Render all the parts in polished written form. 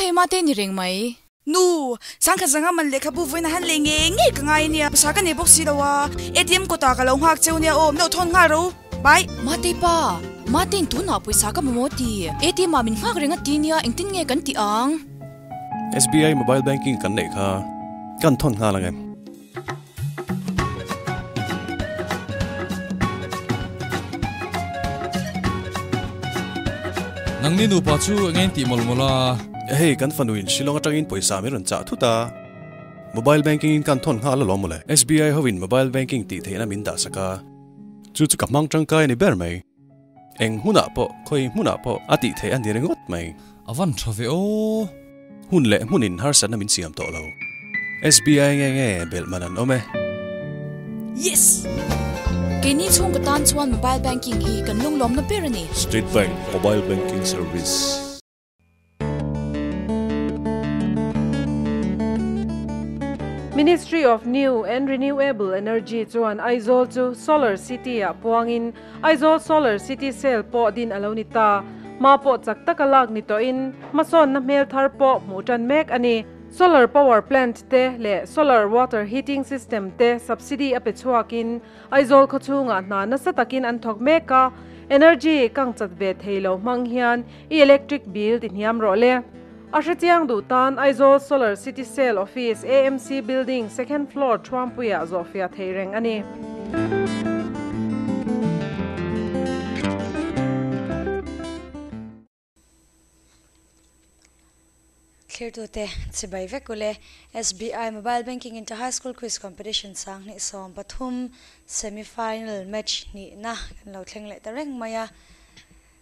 hei Mate ni reng mai. Nu, sangkhat zanga man lehkhabu vawiin a han lei ngei ngei ka ngai ania, pawisa ka nei bawk si lo a, ATM kawtah ka lo nghak cheu nia aw, min lo thawn nghal ro, bye. Mate pa, Matein tunah pawisa ka mamawh ti, ATM ah min nghak reng a ti nia, engtin nge kan tih ang? SBI mobile banking kan neih kha kan thawn nghal ang em? Nangni nupa chu eng eng tih mawlh mawlh a? Hei kan fanu in Shillong atangin pawisa min rawn chah thut a, mobile banking in kan thawn nghal alawm mawle. SBI ho in mobile banking tih theihna min dah sak a, chu chu ka hmang tangkai a ni ber mai. Eng hmunah pawh, khawi hmunah pawh a tih theih a ni ringawt mai. A van tha ve aw. Hun leh hmunin harsatna min siam tawh lo. SBI nge nge belh man an awm e. Yes! Keini chhungkaw tan chuan mobile banking hi kan lunglawmna ber a ni. State Bank Mobile Banking Service. Ministry of New and Renewable Energy chuan Aizawl chu Solar City-ah puangin Aizawl Solar City Cell pawh din a lo ni ta. Hma pawh chak taka lak ni tawhin hmasawnna hmel thar pawh hmuh tan mek a ni. Solar power plant te leh solar water heating system te subsidy a pe chhuakin Aizawl khawchhungah hna nasa takin an thawk mek a, energy kang chat ve thei lo hmang hian i electric bill ti hniam rawh le. A hrechiang duh tan Aizawl Solar City Cell Office AMC Building second floor Thuampuiah zawhfiah theih reng a ni. Thlirtute chibai vek ule. SBI Mobile Banking Inter High School Quiz Competition sang hnih 13 semi final match hnihna kan lo thleng leh ta reng mai a.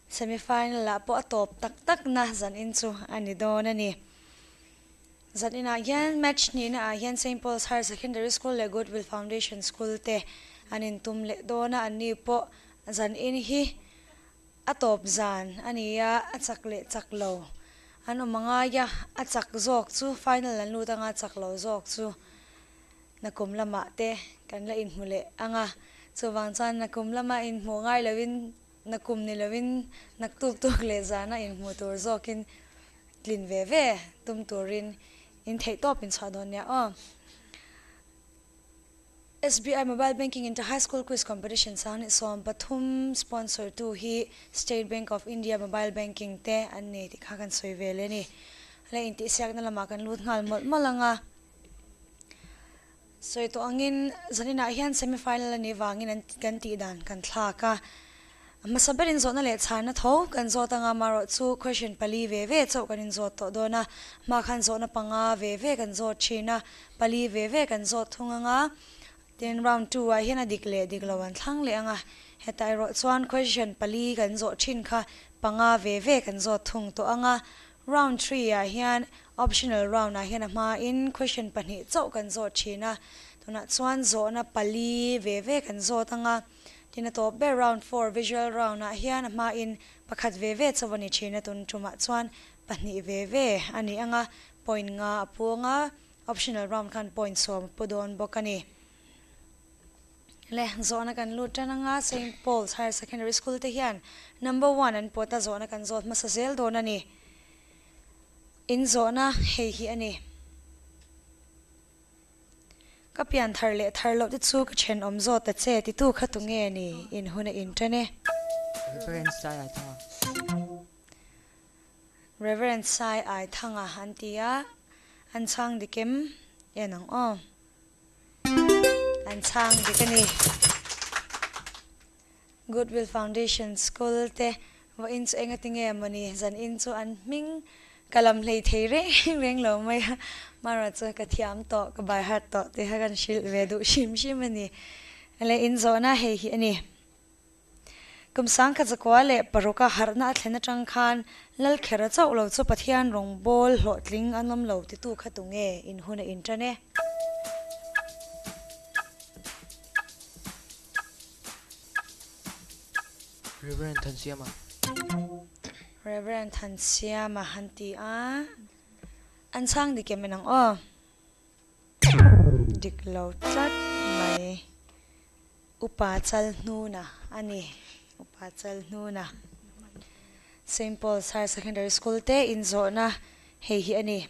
Semi final ah pawh a tawp tak tak na zan in chu a ni dawn a ni. Zan inah hian match hnihna ah hian Saint Paul's Higher Secondary School leh Goodwill Foundation School te an intum leh dawn a, anni pawh zan in hi A tawp zan a ni a, a chak leh chak lo an awm a ngai a, a chak zawk chu final an lut anga chak lo zawk chu nakum lamah te kan la inhmu leh ang a, chuvang chuan nakum lama inhmuh ngai lovin nakum ni lovin naktuk tuk leh zana inhmu tur zawkin tlin ve ve tum turin in theihtawp inchhuah dawn nia aw. SBI Mobile Banking Inter High School Quiz Competition sang 13 sponsor tu hi State Bank of India Mobile Banking te an ni tih kha kan sawi vel a ni. Le intihsiakna lamah kan lut nghal mawlh mawlh ang a. Sawi tawh angin zaninah hian semi final a nih vangin an kan tih dan kan thlak a. Hmasa berin zawhna leh chhanna tho kan zawt anga amaherawh chu question pali ve ve chauh kan inzawt tawh dawn a, hma khan zawhna panga ve ve kan zawt thin a, pali ve ve kan zawt thung anga, tin round two ah hian a dik leh dik lo an thlang leh anga, hetah erawh chuan question pali kan zawh thin kha panga ve ve kan zawt thung tawh anga, round three ah hian optional round ah hian a hmain question pahnih chauh kan zawt thin a, tunah chuan zawhna pali ve ve kan zawt anga. Tin a tawp ber round four visual round ah hian a hmain pakhat ve ve chauh a ni thin a, tun tumah chuan pahnih ve ve a ni ang a, point nga a pu ang a, optional round khan point 10 a pu dawn bawk a ni. Le zawhna kan lut tan ang a, Saint Paul's Higher Secondary School te hian number one an pawt a, zawhna kan zawt hmasa zel dawn a ni. In zawhna hei hi a ni. Ka pian thar leh thar loh te chu ka thenawm zawt ta che titu kha tu nge ni in hun a inṭan e. Reverend Sai Ai Thanga. Reverend Sai Ai Thanga an ti a, an chhang dik em en ang aw. An chhang dik a ni. Goodwill Foundation School te vawiin chu engati nge mawni zanin chu an hming ka lam hlei thei reng reng lo mai a, Mara chu ka thiam tawh, ka by heart tawh tih kha kan hrilh ve duh hrim hrim a ni. Le inzawhna hei hi a ni. Kum 1906 a harhna a thlen atang khan Lalkhera chauh lo chu Pathian rawngbawl hlawhtling an awm lo titu kha tunge in hun a inṭan e. Reverend Thansiama. Reverend Thansiama han ti a, an chhang dik em enang aw? Dik lo tlat mai. Upa Chalhnuna a ni. Upa Chalhnuna. Saint Paul's Higher Secondary School te inzawhna hei hi a ni.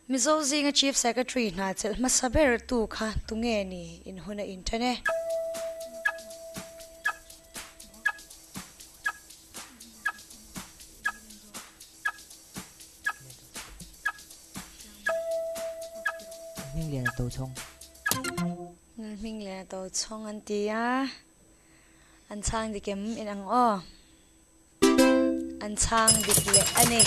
Mizo zinga Chief Secretary hna chelh hmasa ber tu kha tunge ni in hun a inthen e. Hmingliana Tochhawng. Hmingliana Tochhawng an ti a, an chhang dik em in ang aw. An chhang dik leh a ni.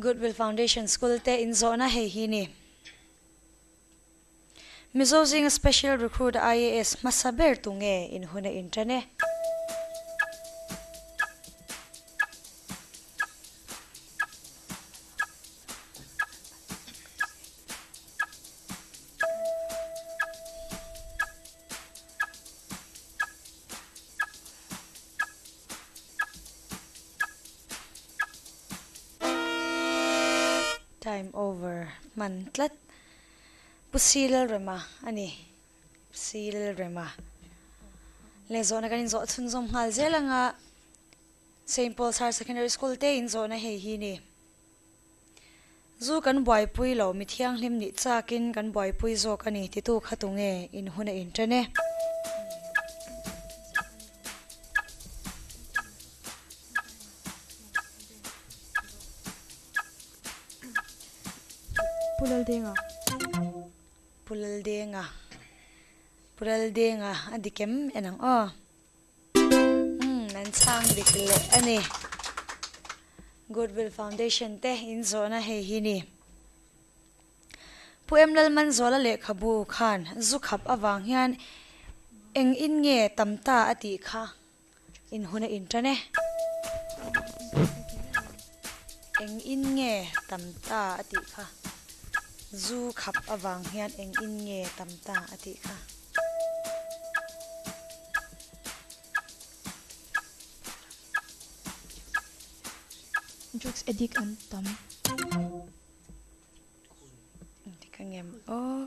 Goodwill Foundation School te inzawhna hei hi ni. Mizo zinga Special Recruit IAS hmasa ber tu nge in hun a inṭan e? Time over hman tlat. Pu Silalrema a ni. Pu Silalrema. Leh zawhna kan inzawh chhunzawm nghal zel anga Saint Paul's Higher Secondary School te inzawhna hei hi ni. Zu kan buaipui lo, mi thianghlim nih chakin kan buaipui zawk a ni titu kha tunge in hun a inṭan e. Pu Laldenga. Pu Laldenga. Pu Laldenga a dik em en ang aw. Umm an chhang dik leh a ni. Goodwill Foundation te in zawhna hei hi ni. Pu Em Lalmanzuala lehkhabu khan zu khap avang hian eng in nge tam ta a tih kha in hun a inṭan e. Eng in nge tam ta a tih kha zu khap avang hian eng in nge tam ta a tih kha. Drugs addict an tam. Dik a ngem aw.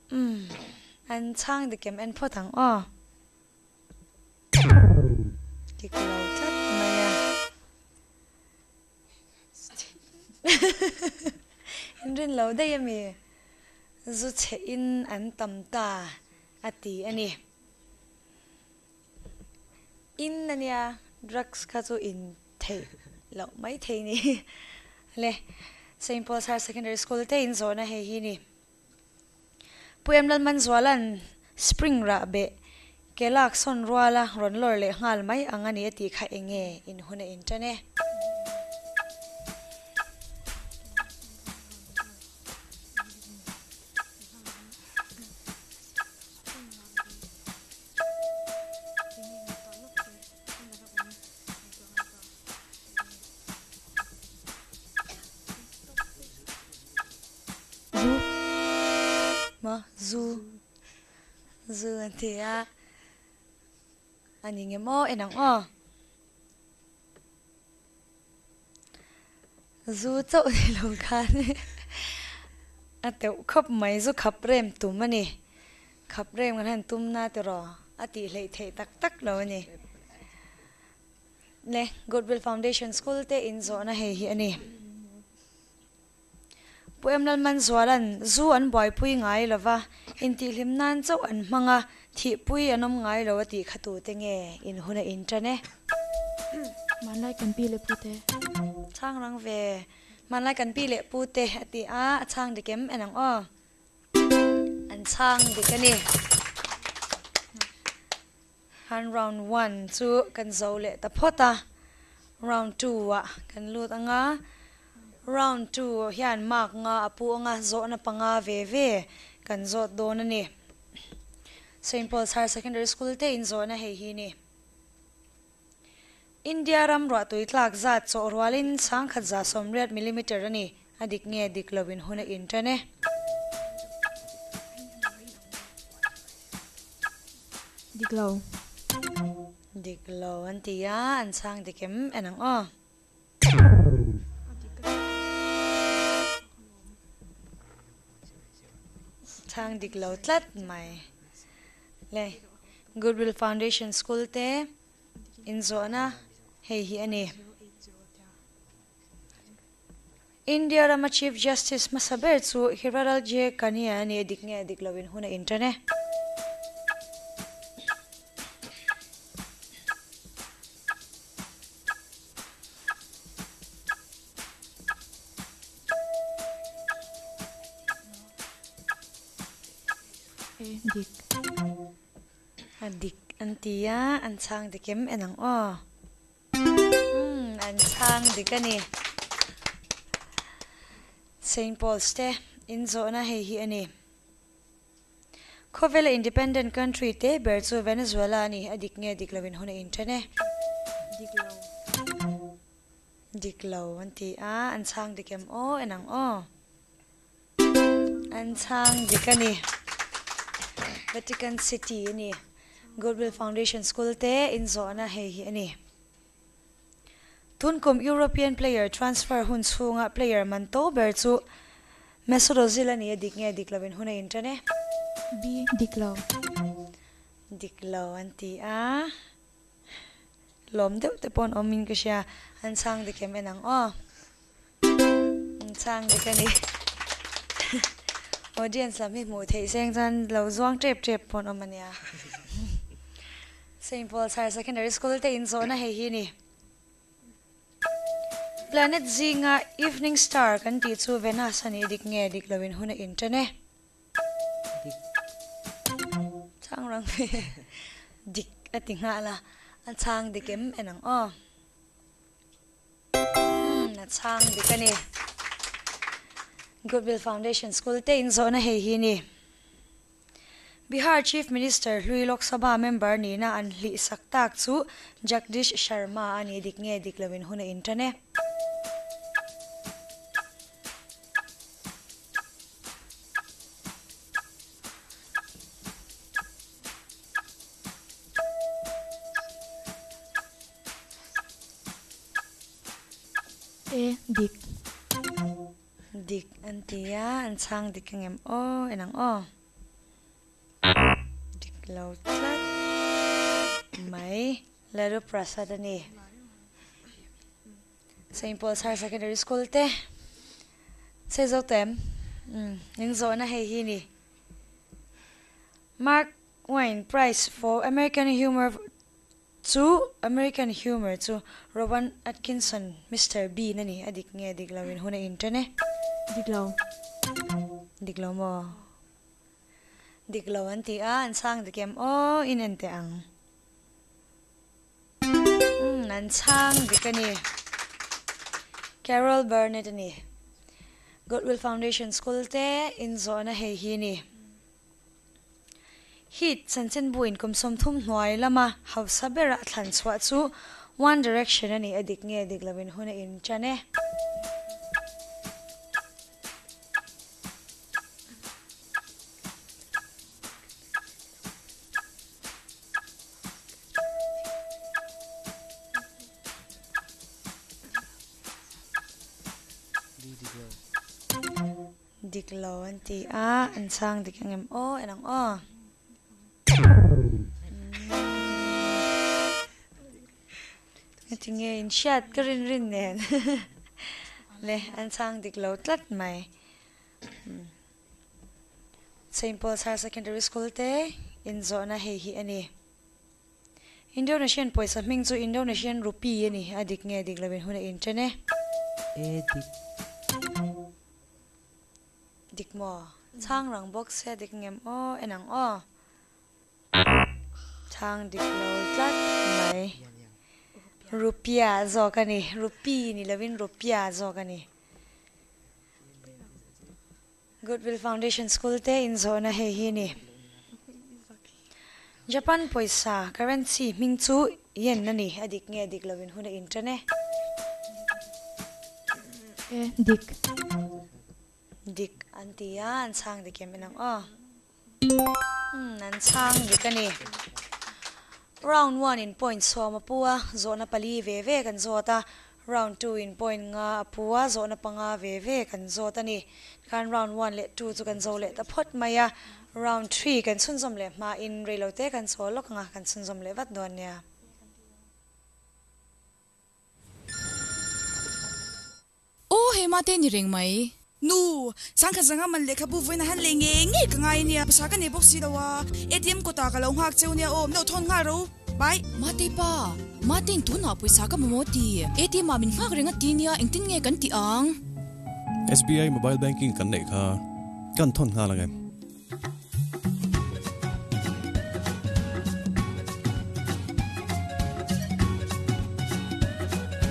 Umm an chhang dik em en phawt ang aw. Dik lo tlat mai a. In rin lo daih a mi? Zu chhe in an tam ta a ti a ni. In a nia, drugs kha chu in theih loh mai thei ni. Le, Saint Paul's Higher Secondary School te in zawhna hei hi ni. Pu Em Lalmanzuala'n spring rah beh ke lak sawn ruala rawn lawr leh nghal mai ang a ni a tih kha eng nge in hun a inṭan e? Zu. Maw? Zu. Zu an ti a. A ni nge maw en ang aw. Zu chauh ni lo khan a teuh khawp mai. Zu khap rem tum a ni. Khap rem kan han tum na tiraw a tih hleih theih tak tak lo a ni. Le Goodwill Foundation School te inzawhna hei hi a ni. Pu Em Lalmanzuala'n zu an buaipui ngai lo va, intihhlim nan chauh an hmang a, thihpui an awm ngai lo a tih kha tute nge in hun a inṭan e? Hmanlai kan pi leh pute. Chhang rang ve. Hmanlai kan pi leh pute a ti a, a chhang dik em en ang aw. An chhang dik a ni. Han round one chu kan zo leh ta phawt a, round two ah kan lut ang a, round two hian mark nga a pu ang a, zawhna panga ve ve kan zawt dawn a ni. Saint Paul's Higher Secondary School te in zawhna hei hi ni. India ram ruahtui tlak zat chawh rualin sangkhat 180 millimeter a ni, a dik nge dik lo in hun a inṭan e. Dik lo. Dik lo an ti a, an chhang dik em en ang aw. Chhang dik lo tlat mai. Le. Goodwill Foundation School te inzawhna hei hi a ni. India rama Chief Justice hmasa ber chu Hiralal J Kania a ni, a dik nge a dik lo in hun a inṭan e. Dik. A dik an ti a, an chhang dik em en ang aw. Umm an chhang dik a ni. Saint Paul's te inzawhna hei hi a ni. Khawvela independent country te ber chu Venezuela a ni, a dik nge dik loin hun a inṭhen e. Dik lo. Dik lo an ti a, an chhang dik em aw en ang aw. An chhang dik a ni. Vatican City a ni. Goodwill Foundation School te inzawhna hei hi a ni. Tunkum European player transfer hun chhunga player man to ber chu Mesut Ozil a ni a, dik nge dik loin hun a inṭan e. B, Dik lo. Dik lo an ti a. Lawm deuh te pawh an awm in ka hria. An chhang dik em en ang aw. An chhang dik a ni. Audience lam hi hmuh theih seng chuan lo zuang tep tep pawh an awm a nia. Saint Paul's Higher Secondary School te inzawhna hei hi a ni. Planet zinga Evening Star kan tih chu Venus a nih dik nge dik loin hun a inṭan e. Dik. Chhang rang ve. Dik a ti nghal a, a chhang dik em en ang aw. Umm a chhang dik a ni. Goodwill Foundation School te inzawhna hei hi a ni. Bihar Chief Minister hlui Lok Sabha member nihna an hlih sak tak chu Jagdish Sharma a ni dik nge dik loin hun a inṭan e. E dik. Dik an ti a, an chhang dik ang em aw, en ang aw. Dik lo tlat mai. Lalu Prasad a ni. Saint Paul's Higher Secondary School te chhe zo tawh em? Umm in zawhna hei hi ni. Mark Twain Prize for American Humor chu American Humor chu Rowan Atkinson, Mister Bean a ni. A dik nge dik lo in hun a inṭan e. Dik lo. Dik lo maw? Dik lo an ti a, an chhang dik em aw in en teh ang. Umm an chhang dik a ni. Carol Burnett a ni. Goodwill Foundation School te inzawhna hei hi a ni. Heat chanchinbu in kum 30 hnuai lama hausa bera a thlan chhuah chu One Direction a ni. A dik nge dik lovin hun a inṭan e. Dik lo an ti a, an chhang dik ang em aw en ang aw. Tinge in hriat ka rin rin nen le an chhang dik lo tlat mai. Saint Paul's Higher Secondary School te inzawhna hei hi a ni. Indonesian pawisa hming chu Indonesian Rupee a ni. A dik nge dik lovin hun a inṭhen e. E dik. Dik maw? Chhang rang bawk se dik ngem aw en ang aw. Chhang dik lo tlat mai. Rupiah zawk a ni. Rupee ni lovin Rupiah zawk a ni. Goodwill Foundation School te inzawhna hei hi a ni. Japan pawisa, currency, hming chu yen a ni. A dik nge dik lovin hun a inṭan e. E, dik. Dik an ti a, an chhang dik em en ang aw. Umm, an chhang dik a ni. Round one in point 10 a pu a, zawhna pali ve ve kan zawt a. Round 2 in point nga a pu a, zawhna panga ve ve kan zawt a ni. Tikhan round 1 leh 2 chu kan zo leh ta phawt mai a. Round 3 kan chhunzawm leh hmain reilote kan chawl lawk anga kan chhunzawm leh vat dawn nia. Aw hei mate ni reng mai. Nu, sangkhat zanga man lehkhabu vawiin a han lei ngei ngei ka ngai ania, pawisa ka nei bawk si lo a, ATM kawtah ka lo nghak cheu nia aw, min lo thawn nghal ro, bye. Mate pa, Matein tunah pawisa ka mamawh ti, ATM ah min nghak reng a ti nia, engtin nge kan tih ang? SBI mobile banking kan neih kha kan thawn nghal ang em?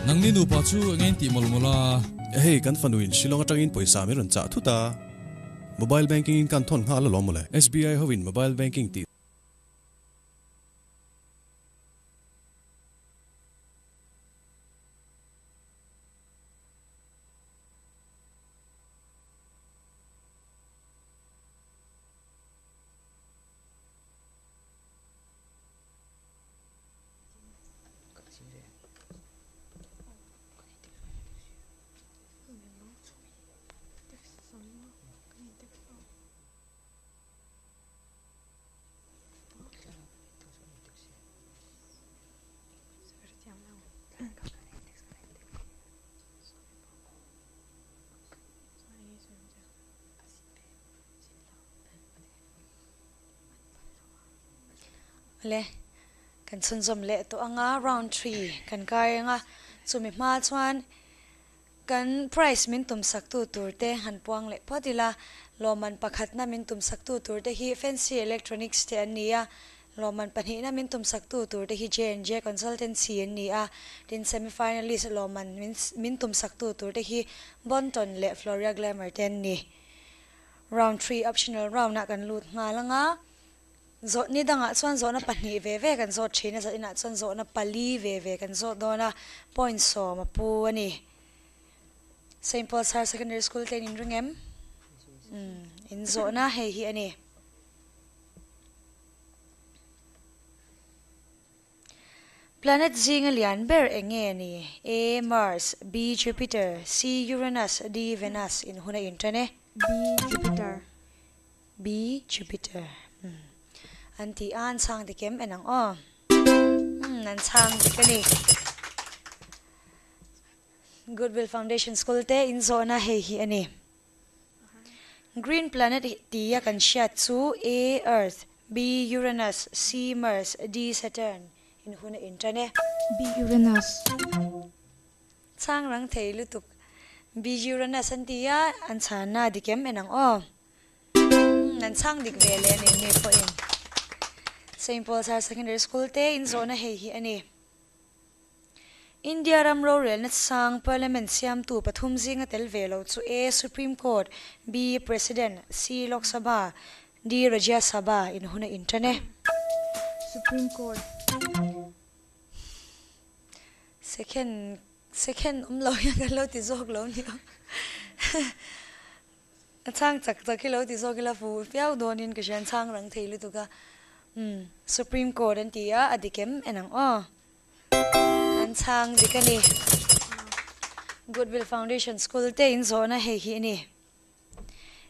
Nangni nupa chu eng in tih mawlh mawlh a? Hei kan fanu in Shillong atangin pawisa min rawn chah thut a, mobile banking in kan thawn nghal alawm mawle. SBI ho in mobile banking tih. Le kan chhunzawm leh tawh anga round 3 kan kai anga chumi hma chuan kan prize min tum sak tu tur te han puang leh phawt ila lawmman pakhatna min tum sak tu tur te hi Fancy Electronics te an ni a lawmman pahnihna min tum sak tu tur te hi J&J Consultancy an ni a tin semi finalist lawmman min tum sak tu tur te hi Bonton leh Floria Glamour te an ni. Round 3 optional round ah kan lut nghal anga zawh ni dangah chuan zawhna pahnih ve ve kan zawt thin a zawh inah chuan zawhna pali ve ve kan zawt dawn a point sawm a pu a ni. St. Paul's Higher Secondary School te in ring em? In zawhna hei hi a ni. Planet zinga lian ber eng nge ni? A. Mars, B. Jupiter, C. Uranus, D. Venus in hun a inṭan e. B. Jupiter. B. Jupiter. An ti a, an chhang dik em en ang aw. An chhang dik a ni. Goodwill Foundation School te in zawhna hei hi a ni. Green Planet tia kan hriat chu A. Earth, B. Uranus, C. Mars, D. Saturn in hun a inṭan e. B. Uranus. Chhang rang thei lutuk. B. Uranus an ti a, an chhanna dik em en ang aw. An chhang dik ve leh a ni ni pawhin. St. Paul's Higher Secondary School te in zawhna hei hi a ni. India ram rorelna sang Parliament siamtu pathum zinga tel ve lo chu A. Supreme Court, B. President, C. Lok Sabha, D. Rajya Sabha in hun a inṭan e. Supreme Court. Second second awm lo hian kan lo ti zawk lo nia. A chhang chak chak hi lo ti zawk ila fu viau dawnin ka hria an chhang rang thei lutuk a. Umm Supreme Court an ti a, a dik em en ang aw. An chhang dik a ni. Goodwill Foundation School te in zawhna hei hi a ni.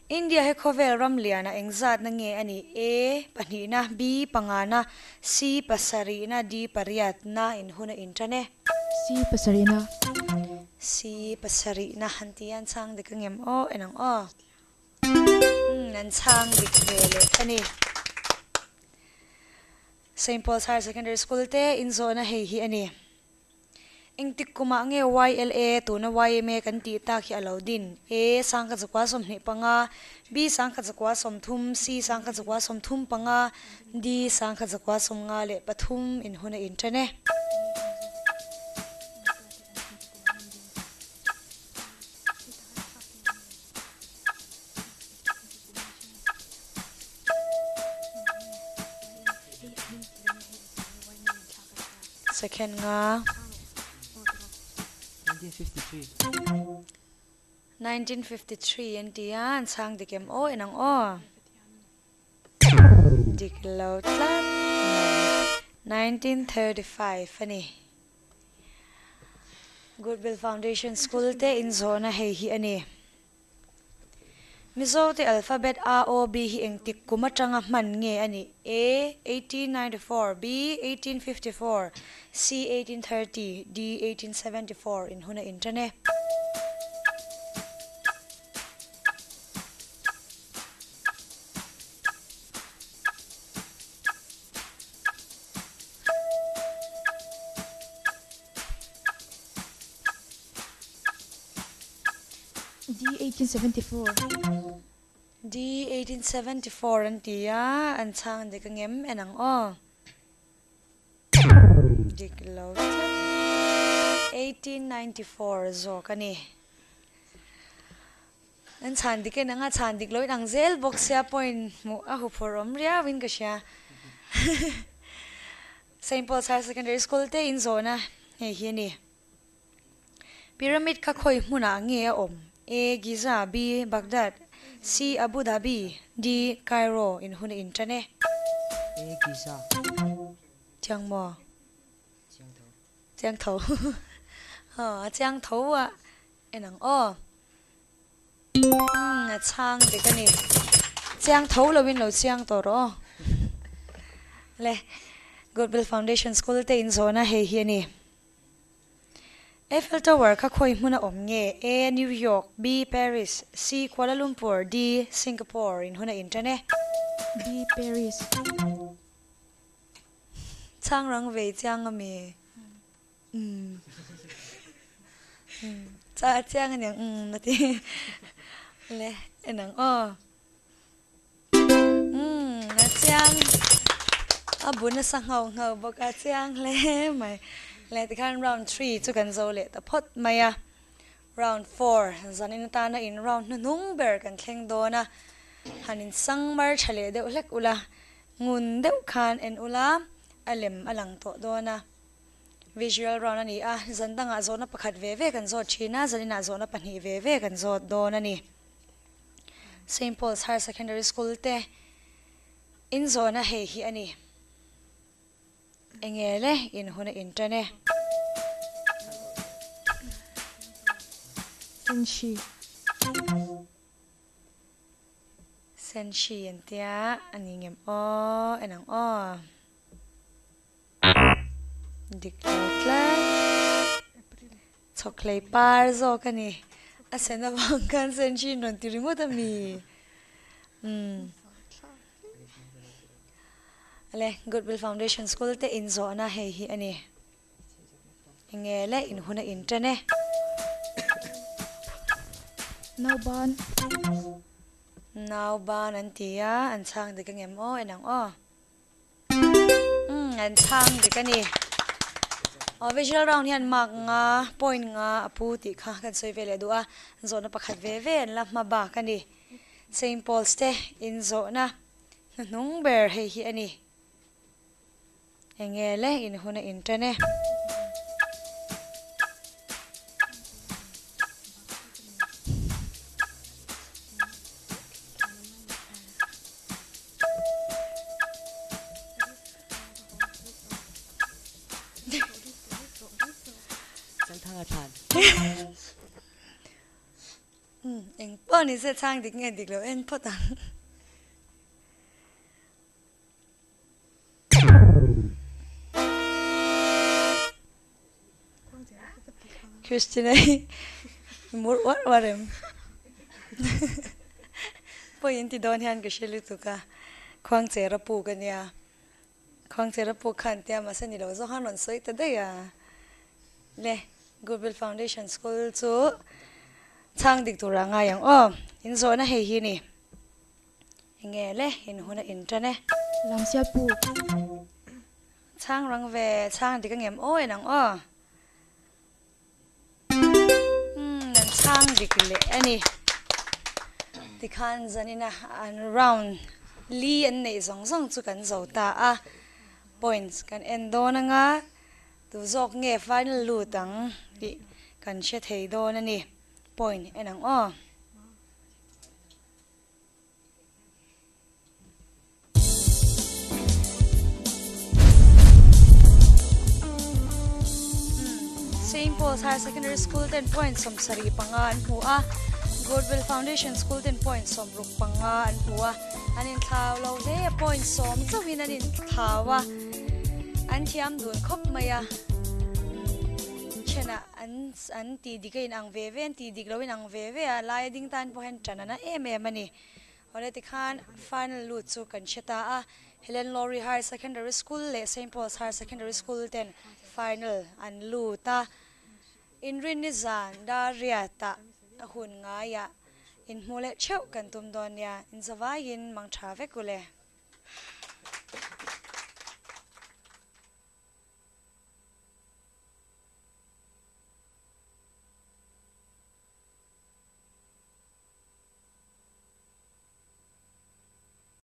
India hi khawvel ram liana engzatna nge a nih? A. Pahnihna, B. Pangana, C. Pasarihna, D. Pariatna in hun a intan e. C. Pasarihna. C. Pasarihna han ti a, an chhang dik angem aw? En ang aw. Umm an chhang dik ve leh a ni. St. Paul's Higher Secondary School te in zawhna hei hi a ni. Engtik kumah nge YLA, tuna YMA kan tih tak hi a lo din? A. Sangkha 25, B. Sangkha 30, C. Sangkha 35, D. Sangkha 53 in hun a inṭan e. Second nga. 1953 an ti a, an chhang dik em aw en ang aw. Dik lo tlat mai. 1935 a ni. Goodwill Foundation School te inzawhna hei hi a ni. Mizo te alphabet A O B hi engtik kum atanga hman nge a nih? A, 1894, B, 1854, C, 1830, D, 1874 in hun a inṭan e. D 1874. D 1874 an ti a, an chhang dik angem en ang aw. Dik lo tlat. 1894 zawk a ni. An chhan dik en ang a, chhan dik loin ang zel bawk sia point hmuh a huphurh awm riauin ka hria. Saint Paul's Higher Secondary School te inzawhna hei hi a ni. Pyramid kha khawi hmunah nge a awm? A. Giza B. Baghdad C. Abu Dhabi D. Cairo in hun a inṭan e. A. Giza. Chiang maw? Chiang tho. Chiang tho. Aw, a chiang tho a en ang aw. Umm, a chhang dik a ni. Chiang tho loin lo chiang tawh rawh aw. Le, Goodwill Foundation School te inzawhna hei hi a ni. Eiffel Tower kha khawi hmun a awm nge? A. New York B. Paris C. Kuala Lumpur D. Singapore in hun a inṭan e. B. Paris. Chhang rang vei chiang a mi? Umm. Umm. Cha chiang a niang umm a ti. Le en ang aw. Umm a chiang a bu nasa nghauh nghauh bawk a chiang hle mai. Le tikhan round three chu kan zo leh ta phawt mai a. Round four zanin atana in round hnuhnung ber kan thleng dawn a. Han in sang mar tha leh deuh hlek ula ngun deuh khan en ula a lem a lang tawh dawn a. Visual round a ni a, zan dangah zawhna pakhat ve ve kan zawt thin a, zaninah zawhna pahnih ve ve kan zawt dawn a ni. Saint Paul's Higher Secondary School te in zawhna hei hi a ni. Enge le in hun a inṭan e. Senshi. Senshi an tia a ni ngem aw, en ang aw. Dik lo tlat. Chhawkhlei par zawk a ni. A sen avang khan senhrin rawn ti ringawt a mi. Umm. Ale, Goodwill Foundation School te inzawhna hei hi a ni. Enge le in hun a inṭan e. Nauban. Nauban an ti a, an chhang dik angem aw, en ang aw. Umm an chhang dik a ni. Aw visual round hian mark nga point nga a pu tih kha kan sawi ve leh duh a, zawhna pakhat ve ve an la hma bak a ni. Saint Paul's te in zawhna hnuhnung ber hei hi a ni. Enge le in hun a inṭan e. Eng pawh ni se chhang dik nge dik lo en phawt ang. Christina hi mur uar uar em pawi in ti dawn hian ka hre lutuk a khuangcher a puk ania khuangcher a puk khan tia mahse ni lo zawk khan rawn sawi ta daih a le Goodwill Foundation School chu chhang dik tur ah ngai ang aw in zawhna hei hi ni. Enge le in hun a in tan e. Lamsial pu. Chhang rang ve, chhang dik angem aw en ang aw. Umm an chhang dik leh a ni. Tikhan zanina an round li an neih zawng zawng chu kan zo ta a. Points kan en dawn anga tu zawk nge final lut ang tih kan hre thei dawn a ni. Point en ang aw. Saint Paul's Higher Secondary School ten point 75 an hmu a, Goodwill Foundation School ten point 65 an hmu a, an inthlau lo hle a, point sawm chauhin an inthlau a, an thiam dun khawp mai a, thenah an an tih dik a inang ve ve, an tih dik lo inang ve ve a, laia ding tan pawh hian tan a na em em a ni. Awle tikhan final lut chu kan hre ta a, Helen Lowry Higher Secondary School leh Saint Paul's Higher Secondary School ten final an lut a. Inrinni zan Dariat-ah a hun ngaiah inhmuh leh theuh kan tum dawn nia, inzavaiin mang tha vek u le.